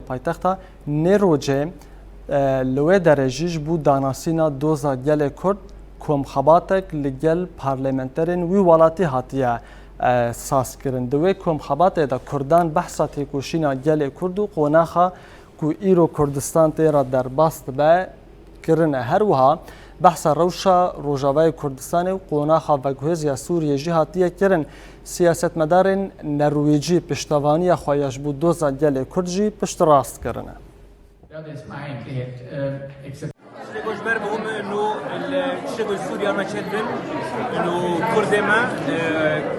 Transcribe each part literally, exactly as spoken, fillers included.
Paytexta Nêrocê, e, li wê derê jî ji bo danasîna doza gelê Kurd komxebatek li gel parlamenterên wî welatî hatiye, e, sazkirin. Di wê komxebatê de Kurdan behsa têkoşîna gelê Kurd û qonaxa ku îro Kurdistan tê re derbas dibe, kirine. Her wiha behsa rewşa Rojavayê Kurdistanê û qonaxa veguhêz ya Sûriyê jî hatiye kirin. Siyasetmedarên Nerwêcî piştevaniya xwe ya ji bo doza gelê Kurd jî piştrast kirine. Tiştê ku ji ber muhim e, no li tiştê ku ji Sûriya me çêdibin, no Kurdê me, e,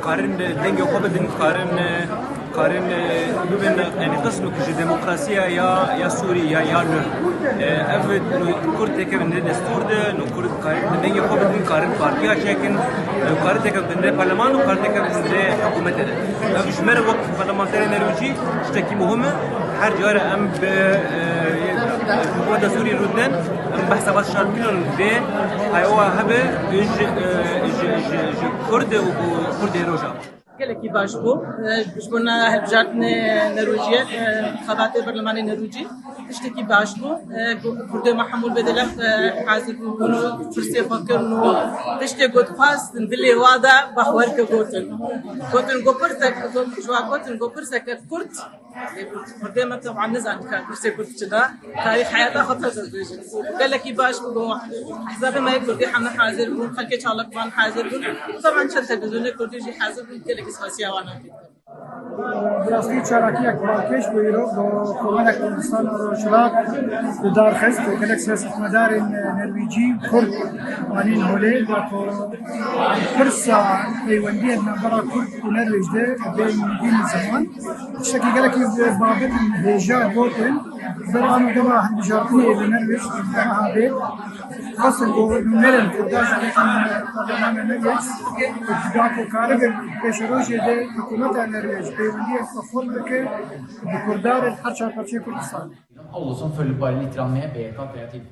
karin dengê xwe bidin, karin, e, karin, e, bibin, yani qismekî ji demokrasiya ya, ya Sûrî ya, ya li, e, ev, no Kurd têkevin di destûr de, no Kurd karin dengê xwe bidin, karin partiya çêkin, no karin têkevin di parleman û karin têkevin di hikûmetê de. Ev ji me re wek parlamenterê Nerwêcî tiştekî muhim e. Her cara em bi, e, hikûmeta Sûrî rûdin, em behsa van şartînan dê, heya hebe ji, e, ji, ji, ji Kurd û Kurdê Rojava. Gelekî baş bû. E, ji bo ne hilbijartinê Nerwêciyê, e, xebatê berlemanê Nerwêcî tiştekî baş bû. E, Kurdê me hemû bêdelex, e, hazir bûbûn û pirsê xwe kirin û tiştê ku dixwastin dilê wa de bexwer ke gotin. Gotin ku pirsek, ji wa gotin ku pirseke Kurd, Kurdê me teban nizanin ka pirsê Kurd çi da. Tarîx heyata xwe teze dibêjin. Gelekî baş bû, go ehzabê me yê Kurdî hemû hazir bûn, xelkê çalakvan hazir bûn. Teban çend televîzyonê Kurdî jî hazir bûn, gelekî spasiya wan dikim. Bi rastî çalakiyek balkêş bû îro, go Komela Kurdistana Rojhilat li dar xist, gelek siyasetmedarên Nerwîcî, Kurd anîn holê, da ku pirsa peywendiyên navbera Kurd û Nerwêc de bê nivîn ziman. Tiştekî gelekî babet hêja gotin, ber an gava hilbijartinê li Nerwêc niha bê. Xwestin ku nûnerên Kurdan ji aliyê parlemanê Nerwêc, da ku karibin pêşerojê de hikûmeta Nerwêc peywendiyên xwe xurt bike bi Kurdan li her çar parçeyê Kurdistanê. Avlusun fölü balini ikramine beyeka kreatif.